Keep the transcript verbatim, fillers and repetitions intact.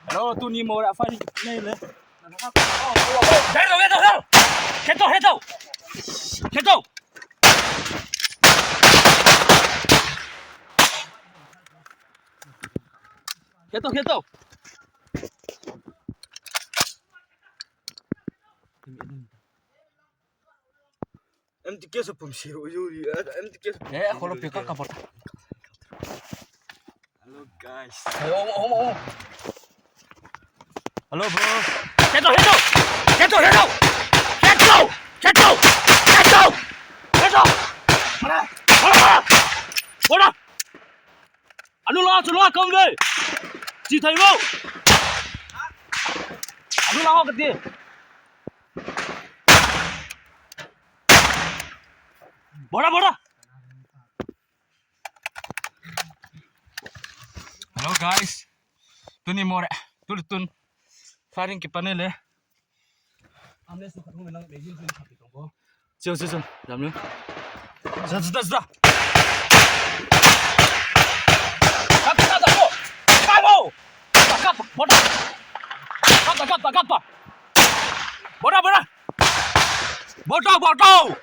Hello, tuni mo ra fani nei le. Heto, heto, heto. Heto. Heto. Heto, heto. M T K sa pum siro yuri. M T K sa pum. Eh, ako lo pika kapot. Hello guys. Ayo, omo, omo. Hello bro. Keto, keto. Keto, keto. Keto. Keto. Keto. Keto. Para. Para. Para. Anu la, chu la kam ve. Chi thai ro. Anu la ka ti. Bora, bora. Hello guys. Tuni more. Tuli tun. Firing ki panele. Amle su khatung nang meji su khapi tong ko. Chiu, chiu, chiu. Dam le. Sa, sa, sa. Kap, kap, kap. Kap, kap. Bora. Kap, kap, kap. Bora, bora. Bora, bora.